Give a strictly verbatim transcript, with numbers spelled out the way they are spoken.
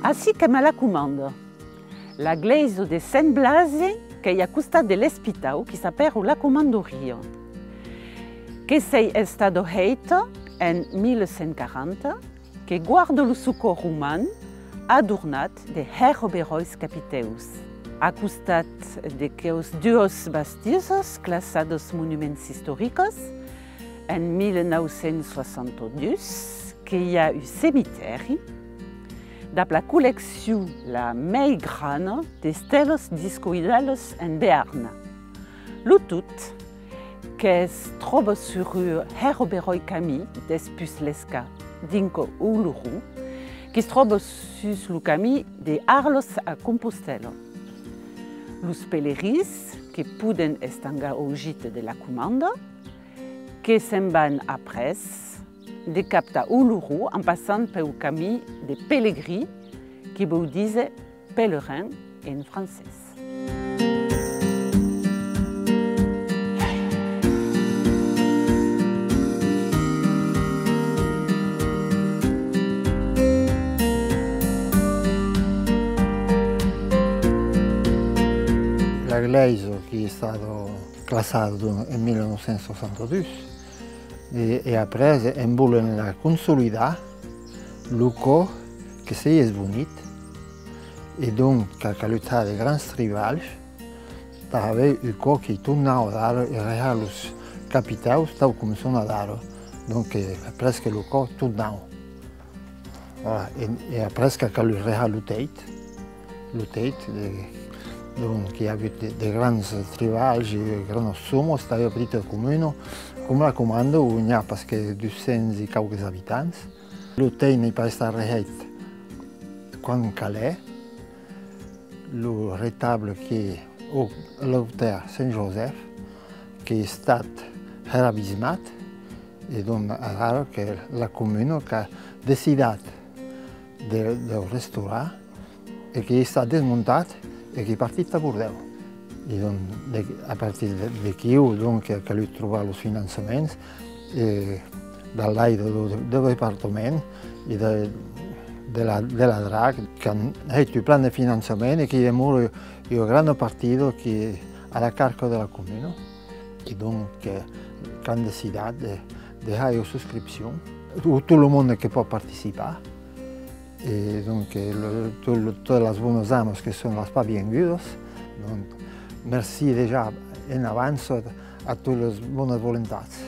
Ací qu'èm a La Comanda. La glèisa de Sent Blasi qu'ei a costat de l'espitau qui s'apèra La Comandoria. Que s'ei estada hèita en mil cent quaranta, que guarda lo socòr roman adornat de hèra beròis capitèus. A costat de queus duas bastisas classadas monuments istoricas, en mil nau cents soixante-douze que i a un cemitèri dab la colleccion la mei grana d'estèlas discoidalas en Bearn. Lo tot que's tròba sur un hèra beròi camin despús Lesca dinc a Oloron, qui's tròba sus lo camin de Arlós a Compostèla. Los pelerins que poden estangar au gite de La Comanda, que se'n van après de cap tà Oloron en passant peu camin de Pelegrin, qui vòu díser pèlerin en francés. La glèisa qui es estada classada, donc, en mil nau cents soixante-douze, e, e après en volen la consolidar, lo còr que s'ei esbonit, e donc qu'a calut har de grans tribalhs tà aver un còr qui ei tot nau adara e rehar los capitèus tau com son adara, donc, eh, presque lo còr tot nau. Voilà, e, e après qu'a calut rehar lo teit, lo teit, de, donc, i a avut de, de grans tribalhs e de granas somas, tanben petita comuna, com La Comanda, on n'i a pas que dus cents e quauques abitants. Lo teit n'ei pas estat rehèit quan calè. Lo retable qu'ei au, l'autèr Sent Josèf, qu'ei estat herabismat, e donc adara que la comuna qu'a decidat de, de restaurar, e qu'ei estat desmontat e qu'ei partit tà Bordèu. E donc, de, a partir de, de quiu, donc, qu'a calut trobar los finançaments, e dab l'aida deu, deu departament e de, de la, de la DRAC, qu'an hèit un plan de finançament e que demora ua grana partida qui a la carca de la comuna. E donc, eh, qu'an decidat de, de har ua suscripcion. Tot, tot lo monde que pòt participar. E donc, eh, lo, tot lo, totas las bonas amas que son las pas viengudas. Donc, merci dejà en avança a totas las bonas volontats.